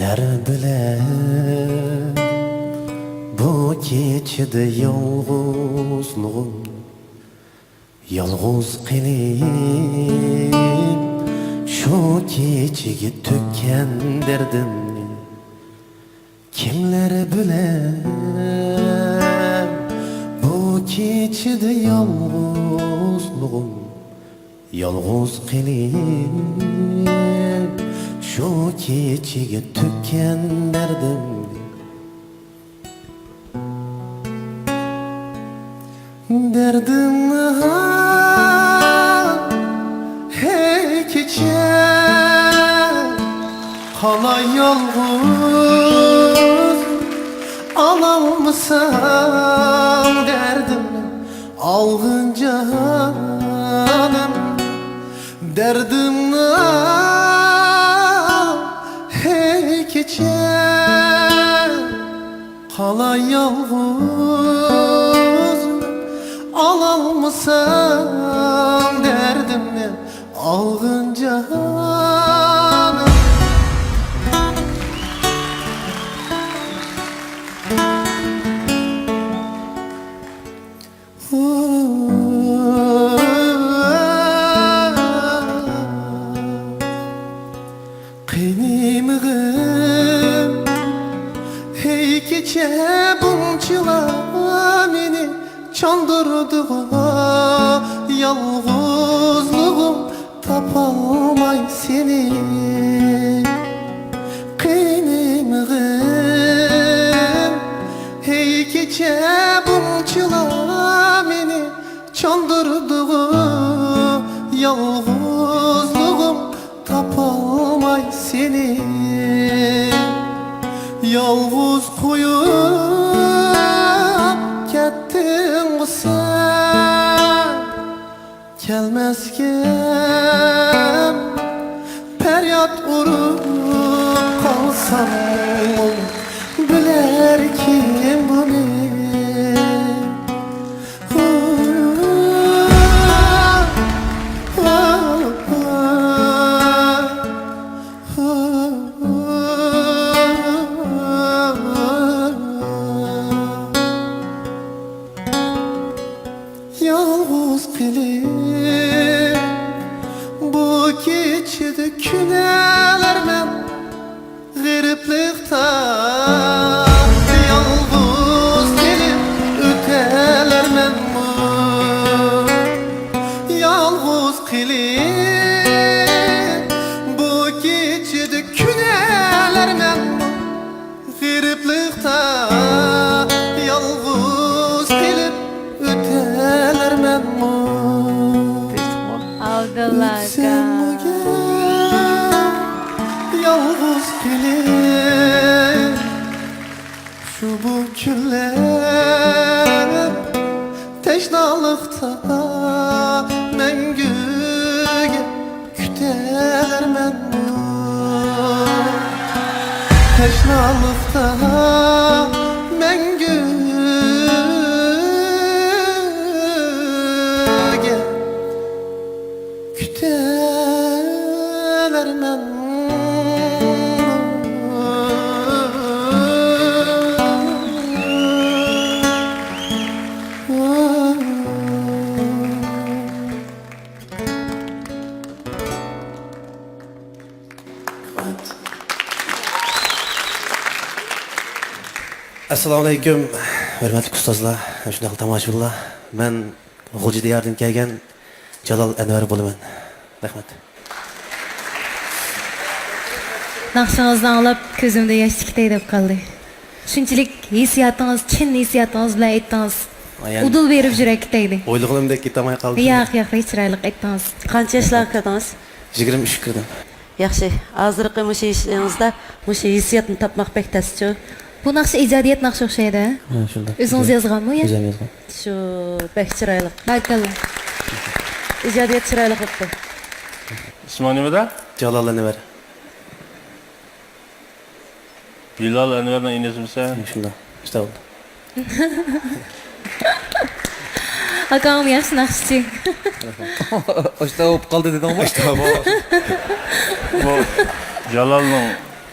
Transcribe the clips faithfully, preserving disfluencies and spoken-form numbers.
بىلەن بۇ كېچىدە يالغۇزلۇغۇم، يالغۇز قېلىپ، شۇ كېچىگە تۆككەن دەردىمنى كىملەر بىلەن؟ بۇ كېچىدە يالغۇزلۇغۇم، يالغۇز قېلىپ، شۇ كېچىگە تۆككەن دەردىمنى. دەردىمنى ھا، ھەي كېچە، قالاي يالغۇز، ئالالمىساڭ دەردىمنى، ئالغىن جانىم. دەردىمنى، ھەي كېچە، قالاي يالغۇز، ئالالمىساڭ دەردىمنى، ئالغىن جانىم. قېنىمغىم، ھەي كېچە بۇنچىلا مېنى چاندۇردىغۇ، يالغۇزلۇغۇم تاپالماي سېنى. قېنىمغىم، ھەي كېچە بۇنچىلا مېنى چاندۇردىغۇ، يالغۇزلۇغۇم تاپالماي سېنى. يالغۇز قويۇپ كەتتىڭغۇ سەن. كەلمەسكەن پەرياد ئۇرۇپ قالساممۇ، بىلەركىن بۇنى. يالغۇز قېلىپ، بۇ كېچىدە كۈنەلەرمەن غېرىبلىقتا. يالغۇز قېلىپ ئۆتەلەرمەنمۇ؟ يالغۇز قېلىپ، بۇ كېچىدە كۈنەلەرمەنمۇ؟ غېرىبلىقتا يالغۇز قېلىپ ئۆتەلەرمەنمۇ؟ ئابدۇللا ئاكا. ئۆتسەممۇ گەر يالغۇز قېلىپ، شۇ بۇ كۈنلەر تەشنالىقتا مەڭگۈگە كۈتەلەرمەنمۇ؟ تەشنالىقتا مەڭگۈگە كۈتەلەرمەنمۇ؟ ئەسسالامۇئەلەيكۇم، ھۆرمەتلىك ئۇستازلار، شۇنداقلا تاماشىبىنلار. مەن غۇلجا دىيارىدىن كەلگەن جالال ئەنۋەر بولىمەن. رەھمەت. ناخشىڭىزنى ئاڭلاپ، كۆزۈمدە ياش تىكتەي دەپ قالدى. شۇنچىلىك ھېسسىياتىڭىز، چىن ھېسسىياتىڭىز بىلەن ئېيتتىڭىز. ئۇدۇل بېرىپ يۈرەككە تەگدى. ئويلىغىنىمدەك كېتەلمەي قالدى. ياق، ياق، بەك چىرايلىق ئېيتتىڭىز. قانچە ياشلارغا كىردىڭىز؟ يىگىرمە ئۈچكە كىردىم. ياخشى. ھازىرقى مۇشۇ ئىشىڭىزدا مۇشۇ ھېسسىياتنى تاپماق بەك تەسچۇ. بۇ ناخشا ئىجادىيەت ناخشا ئوخشايدۇ، ھە؟ ھە، شۇنداق. ئۆزىڭىز يازغانمۇ يا؟ ئۆزۈم يازغان. شۇ بەك چىرايلىق. بارىكاللا. ئىجادىيەت چىرايلىق بوپتۇ. ئىسمىڭ نېمىدە؟ جالال ئەنۋەر. بىلال ئەنۋەرنىڭ ئىنىسىمسەن؟ شۇنداق. ئەستەغپۇرۇللا. ئاكاڭمۇ ياخشى ناخشىچى. ئاشتا بولۇپ قالدى دېدىڭمۇ؟ ئاشتا بۇ، بۇ جالالنىڭ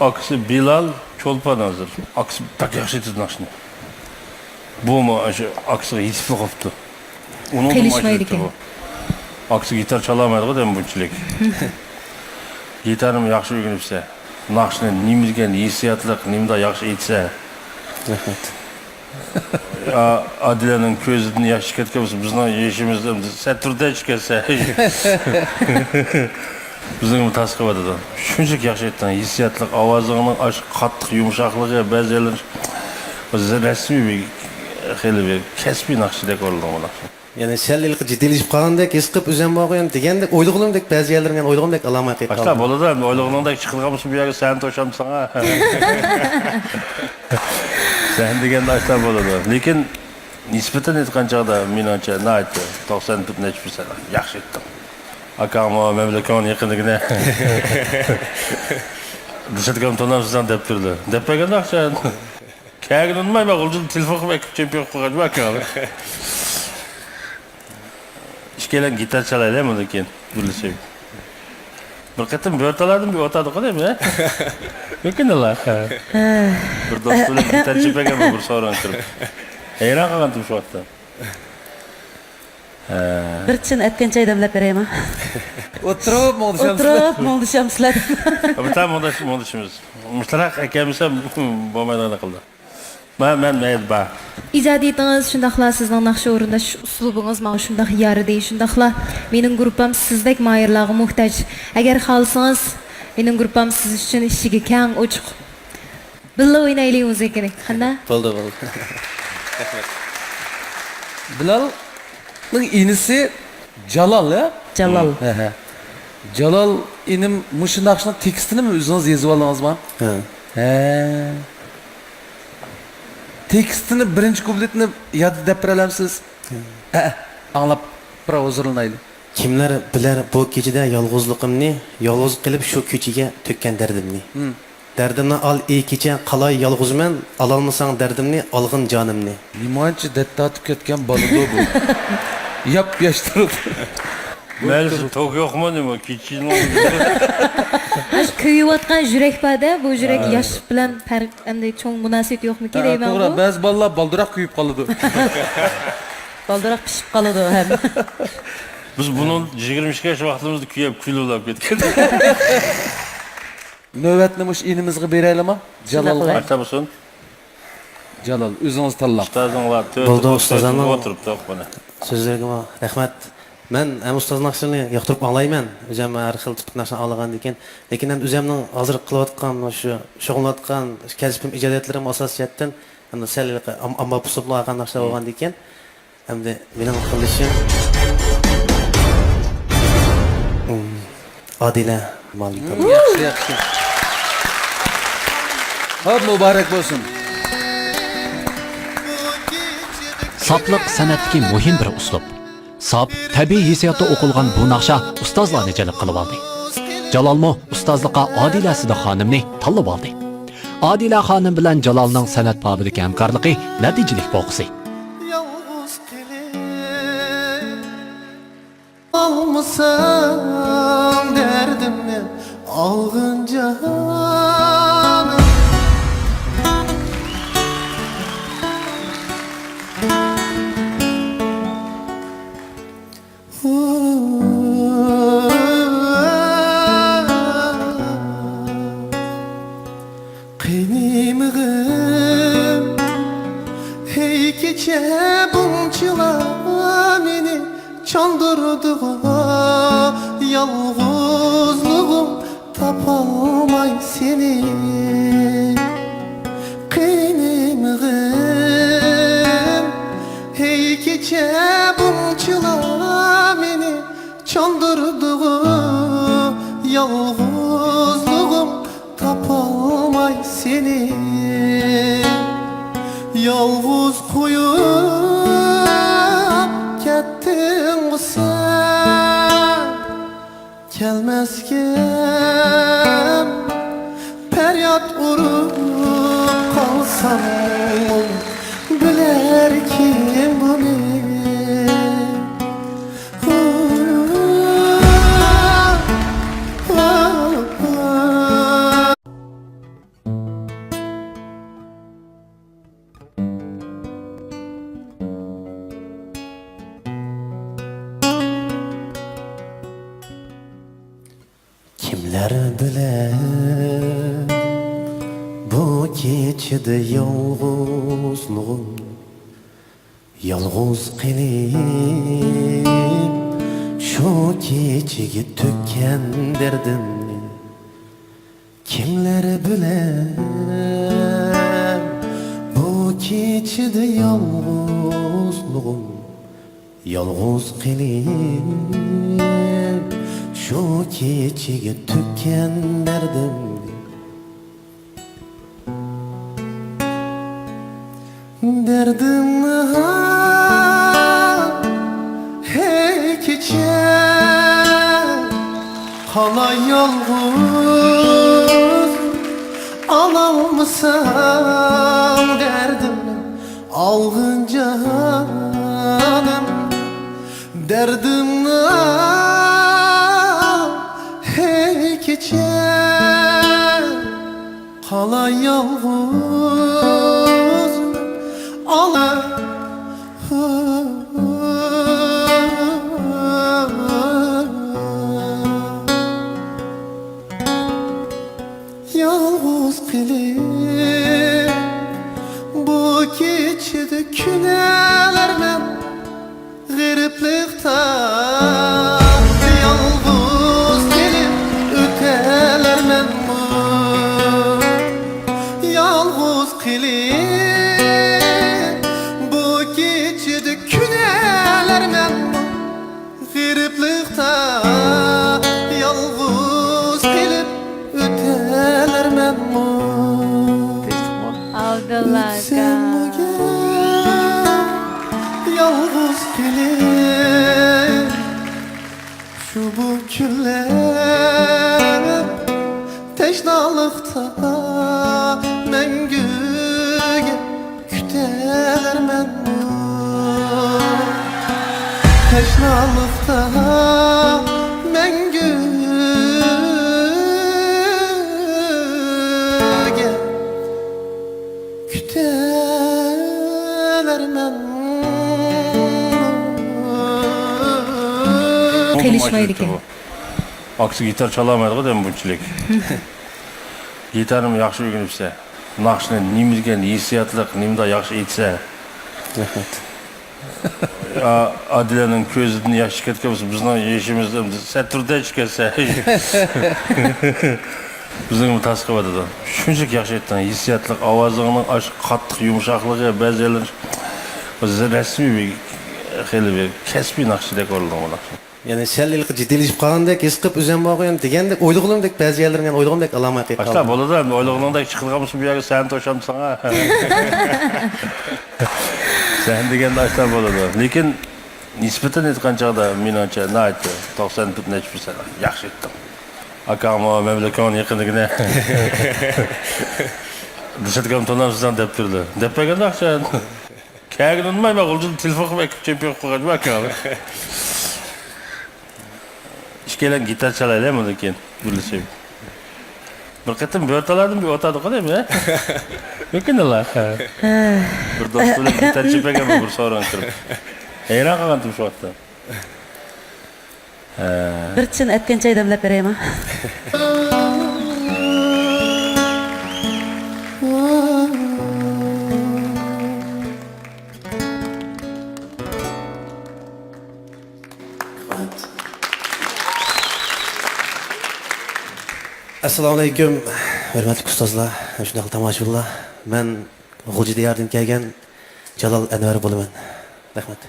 ئاكىسى بىلال چولپان ھازىر. ئاكىسى بەك ياخشى ئېيتىدۇ ناخشىنى. بۇمۇ ئاشۇ ئاكىسىغا يېتىپلا قوپتۇ. ئۇنىڭدىنمۇ قېلىشمايدىكەن. ئاشۇ. ئاكىسى گىتار چالالمايدىغۇ دەيمەن بۇنچىلىك. گىتارنىمۇ ياخشى ئۆگىنىپسەن. ناخشىنى نېمە دېگەن ھېسسىياتلىق، نېمىدا ياخشى ئېيتسا. رەھمەت. ئا-، ئادىلەنىڭ كۆزىدىن ياش چىقىۋاتقان بولسا، بىزنىڭ يېشىمىزدا سەتتىردە چىقىۋاتسا. بىزنىڭمۇ تاس قىلىۋاتىدۇ. شۇنچىلىك ياخشى ئېيتتىڭ، ھېسسىياتلىق ئاۋازىڭنىڭ ئاشۇ قاتتىق يۇمشاقلىقى، بەزى يەرلىرى رەسمىي بىر، خېلى بىر كەسپىي ناخشىدەك ئورۇندىغان بۇ ناخشا. يەنى سەل ھېلىقى جىددىيلىشىپ قالغاندەك ھېس قىلىپ ئۆزۈممۇ يەنە دېگەندەك ئويلىغىنىمدەك بەزى يەرلىرىمنى يەنە ئويلىغىنىمدەك ئالالماي قېلىپ ئاشۇنداق قالدىم. بولىدۇ، ئەمدى ئويلىغىنىڭدەك چىقىدىغان بولسا بۇ يەرگە سەھنە توشامدۇ ساڭا؟ سەھنە دېگەندە ئاشۇنداق بولىدۇ. لېكىن نىسبەتەن ئېيتقان چاغدا مېنىڭچە ناھايىتى توقسان نەچچە پىرسەنت ياخشى ئېيتتىڭ. ئاكاڭمۇ مەن بىلەن كۆڭلى يېقىن دېگىنە. دېسەتكەن تونامسىزاڭ دەپ تۇرىدۇ. دەپ بەرگەندە ئاخشام. كەلگىنى ئۇنىمايمەن، غۇلجىدىن تېلېفون قىلىپ ئەكىپ چېمپىيون قىلغان ئاكاڭ. ئىككىيلەن گىتار چالايلى مۇندىن كېيىن بىرلىشىپ. بىر قېتىم بۆرتالاردىن بىر ئوتادا قىلىمىز، ھە؟ مۇمكىن ئۇلار. بىر دوست بىلەن گىتار چېپەگەن بىر سورۇن كىرىپ. ھەيران قالغانتىم شۇ ۋاقىتتا. بىر چىن ئەتكەن چاي دەملەپ بېرەيمۇ؟ ئولتۇرۇپ مۇڭدىشامسىلەر. ئولتۇرۇپ مۇڭدىشامسىلەر. بىر تام مۇڭداش-، مۇڭدىشىمىز. مۇشتاراق ئەكەلمىسەم بولمايدىغان قىلدى. مەن، مەن مەيلى بار. ئىجادىيىتىڭىز، شۇنداقلا سىزنىڭ ناخشا ئورۇنداش ئۇسلۇبىڭىز ماڭا شۇنداق يارىدى. شۇنداقلا مېنىڭ گۇرۇپپام سىزدەك ماھىرلارغا موھتاج. ئەگەر خالىسىڭىز، مېنىڭ گۇرۇپپام سىز ئۈچۈن ئىشىكى كەڭ، ئوچۇق. بىللە ئوينايلى مۇزىكىنى. قانداق؟ بولدى، بولدى. بىلالنىڭ ئىنىسى جالال، يا؟ جالال. ھە، ھە. جالال ئىنىم، مۇشۇ ناخشىنىڭ تېكىستىنىمۇ ئۆزىڭىز يېزىۋالدىڭىزمۇ؟ ھە. ھە. تېكىستىنى، بىرىنچى كۇپلېتىنى ياد دەپ بېرەلەمسىز؟ ھە. ھە، ئاڭلاپ بىراز ھۇزۇرلىنايلى. كىملەر بىلەر بۇ كېچىدە يالغۇزلۇقۇمنى، يالغۇز قېلىپ شۇ كۆچىگە تۆككەن دەردىمنى. ھىم. دەردىمنى ئال ئەي كېچە، قالاي يالغۇزمەن، ئالالمىساڭ دەردىمنى، ئالغىن جانىمنى. نېمانچە دەرد تارتىپ كەتكەن بالىدۇ بۇ؟ ياپياش تۇرۇپ. مەنىسى توك يوقمۇ نېمە؟ كېچىنىڭ. ئاشۇ كۆيۈۋاتقان يۈرەك بار-دە، بۇ يۈرەك ھە. ياش بىلەن پەرق، ئەمدى چوڭ مۇناسىۋىتى يوقمىكىن ھە، دەيمەن توغرا، بۇ. بەزى بالىلار بالدۇراق كۆيۈپ قالىدۇ. بالدۇراق پىشىپ قالىدۇ ھەم. بىز بۇنىڭ يىگىرمە ئىككى ياش ۋاقتىمىزدا كۆيۈپ كۈل بولاپ كەتكەن. نۆۋەتنى مۇشۇ ئىنىمىزغا بېرەيلىما؟ شۇنداق جالالغا. قىلاي. ئايتا بولسۇن. جالال، ئۆزىڭىز تاللاپ. ئۇستازىڭلار تۆت بولدى، ئوتتۇز ئۇستازلارنىڭ ئولتۇرۇپتۇ، قانا. سۆزلىرىگىمۇ رەھمەت. مەن ھەم ئۇستازنىڭ ناخشىلىرىنى ياقتۇرۇپ ئاڭلايمەن. ئۆزۈم ھەر خىل تىپلىق ناخشىلارنى ئاڭلىغاندىن كېيىن. لېكىن ئەمدى ئۆزۈمنىڭ ھازىر قىلىۋاتقان، شۇ شۇغۇللىنىۋاتقان كەسپىم، ئىجادىيەتلىرىم ئاساسىي جەھەتتىن ئەمدى سەل ئام-، ئامما پۇسۇپلا ئالغان ناخشىلار بولغاندىن كېيىن، ئەمدى مېنىڭ قىلىشىم. ئادىلە مالىكова. ياخشى، ياخشى. خوپ، مۇبارەك بولسۇن. ساپلىق سەنئەتتىكى مۇھىم بىر ئۇسلۇب. ساپ، تەبىئىي ھېسسىياتتا ئوقۇلغان بۇ ناخشا ئۇستازلارنى جەلپ قىلىۋالدى. جالالمۇ ئۇستازلىققا ئادىلە سىدىق خانىمنى تاللىۋالدى. ئادىلە خانىم بىلەن جالالنىڭ سەنئەت بابىدىكى ھەمكارلىقى نەتىجىلىك بولغۇسى. يالغۇز قېلىپ ئالمىساڭ دەردىمنى، ئالغىن جانىم. قېنىمغىم، ھەي كېچە بۇنچىلا مېنى چاندۇردىغۇ، يالغۇزلۇقۇم تاپالماي سېنى. قېنىمغىم، ھەي كېچە بۇنچىلا مېنى چاندۇردىغۇ، يالغۇزلۇقۇم تاپالماي سېنى. يالغۇز قويۇپ كەتتىڭغۇ سەن. كەلمەسكەن پەرياد ئۇرۇپ قالساممۇ، بىلەركىن بۇنى. بىلەن بۇ كېچىدە يالغۇزلۇغۇم، يالغۇز قېلىپ، شۇ كېچىگە تۆككەن دەردىمنى كىملەر بىلەن؟ بۇ كېچىدە يالغۇزلۇغۇم، يالغۇز قېلىپ، شۇ كېچىگە تۆككەن دەردىمنى. دەردىمنى ھا، ھەي كېچە، قالاي يالغۇز، ئالالمىساڭ دەردىمنى، ئالغىن جانىم. دەردىمنى، ھەي كېچە، قالاي يالغۇز، ئالا. يالغۇز قېلىپ، بۇ كېچىدە كۈنەلەرمەن. غېرىبلىقتا يالغۇز قېلىپ ئۆتەلەرمەنمۇ؟ يالغۇز قېلىپ بۇ كېچىدە كۈنەلەرمەنمۇ؟ غېرىبلىقتا يالغۇز قېلىپ ئۆتەلەرمەنمۇ؟ ئابدۇللا ئاكا. يالغۇز قېلىپ شۇ بۇ كۈنلەر تەشنالىقتا مەڭگۈگە كۈتەلەرمەنمۇ؟ تەشنالىقتا مەڭگۈگە كۈتەلەرمەنمۇ؟ قېلىشمايدىكەن. ئاكىسى گىتار چالالمايدىغۇ دەم بۇنچىلىك. گىتارنىمۇ ياخشى ئۆگىنىپسەن. ناخشىنى نېمە دېگەن ھېسسىياتلىق، نېمىدا ياخشى ئېيتسا. رەھمەت. ئا-، ئادىلەنىڭ كۆزىدىن ياش چىقىپ كەتكەن بولسا، بىزنىڭ يېشىمىزدا سەتتۇردەك چىقىپ كەتسە. بىزنىڭمۇ تاس قىلىۋاتىدۇ. شۇنچىلىك ياخشى ئېيتتىڭ. ھېسسىياتلىق ئاۋازىڭنىڭ ئاشۇ قاتتىق يۇمشاقلىقى، بەزى يەرلىرى رەسمىي بىر، خېلى بىر كەسپىي ناخشىدەك ئورۇنلىغان بۇ ناخشا. يەنى سەل ھېلىقى جىددىيلىشىپ قالغاندەك ھېس قىلىپ ئۆزۈم بارغۇ، يەنى دېگەندەك ئويلىغىنىمدەك بەزى يەرلىرىنى يەنە ئويلىغىنىمدەك ئالالماي قېلىپ قالدىم. ئاشۇنداق بولىدۇ، ئەمدى ئويلىغىنىڭدەك چىقىدىغان بولسا بۇ يەرگە سەھنە توشامدۇ ساڭا؟ سەھنە دېگەندە ئاشۇنداق بولىدۇ. لېكىن نىسبەتەن ئېيتقان چاغدا مېنىڭچە ناھايىتى توقسان نەچچە پىرسەنت ياخشى ئېيتتىڭ. ئاكاڭمۇ مەن بىلەن كۆڭلى يېقىندىكىنى دېسەتكەم تونامسىزاڭ دەپ تۇرىدۇ. دەپ بەرگەندە ئاخشام. كەلگىنى ئۇنىمايمەن، غۇلجىدا تېلېفون قىلىپ ئەكىپ چېمپىيون قىلىپ قويغان ئاكاڭ. ئىككىيلەن گىتار چالايلى مۇندىن كېيىن بىرلىشىپ. بىر قېتىم بۆرتالاردىن بىر ئوتاردۇق دەيمەن. مۇمكىن ئاللا. بىر دوست بىلەن گىتار چېپىگەن بىر سورۇن كىرىپ. ھەيران قالغانتىم شۇ ۋاقىتتا. بىر چىن ئەتكەن چاي دەملەپ بېرەيما؟ ئەسسالامۇئەلەيكۇم، ھۆرمەتلىك ئۇستازلار، شۇنداقلا تاماشىبىنلار. مەن غۇلجا دىيارىدىن كەلگەن جالال ئەنۋەر بولىمەن. رەھمەت.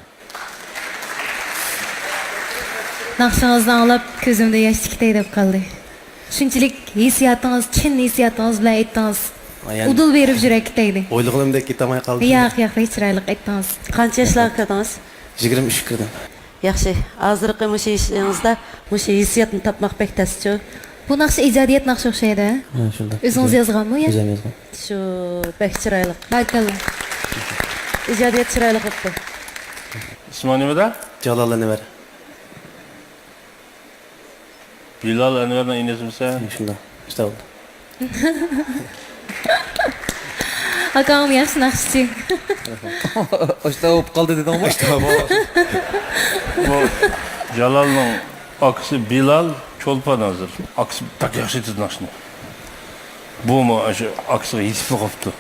ناخشىڭىزنى ئاڭلاپ كۆزۈمدە ياش تىكتەي دەپ قالدى. شۇنچىلىك ھېسسىياتىڭىز، چىن ھېسسىياتىڭىز بىلەن ئېيتتىڭىز. يەنى ئۇدۇل بېرىپ يۈرەككە تەگدى. ئويلىغىنىمدەك كېتەلمەي قالدى. ياق، ياق، بەك چىرايلىق ئېيتتىڭىز. قانچە ياشلارغا كىردىڭىز؟ يىگىرمە ئۈچكە كىردىم. ياخشى. ھازىرقى مۇشۇ ئىشىڭىزدا مۇشۇ ھېسسىياتنى تاپماق بەك تەسچۇ. بۇ ناخشا ئىجادىيەت ناخشا ئوخشايدۇ، ھە؟ ھە، شۇنداق. ئۆزىڭىز يازغانمۇ يا؟ ئۆزۈم يازغان. شۇ بەك چىرايلىق. بارىكاللا. ئىجادىيەت چىرايلىق بوپتۇ. ئىسمىڭ نېمىدە؟ جالال ئەنۋەر. بىلال ئەنۋەرنىڭ ئىنىسىمسەن؟ شۇنداق. ئەستەغپۇرۇللا. ئاكاڭمۇ ياخشى ناخشىچى. ئاشتا بولۇپ قالدى دېدىڭمۇ؟ ئاشتا بولۇپ. بۇ جالالنىڭ ئاكىسى بىلال، چولپان ھازىر ئاكىسى بەك ياخشى ئېيتىدۇ ناخشىنى. بۇمۇ ئاشۇ ئاكىسىغا يېتىپلا قاپتۇ.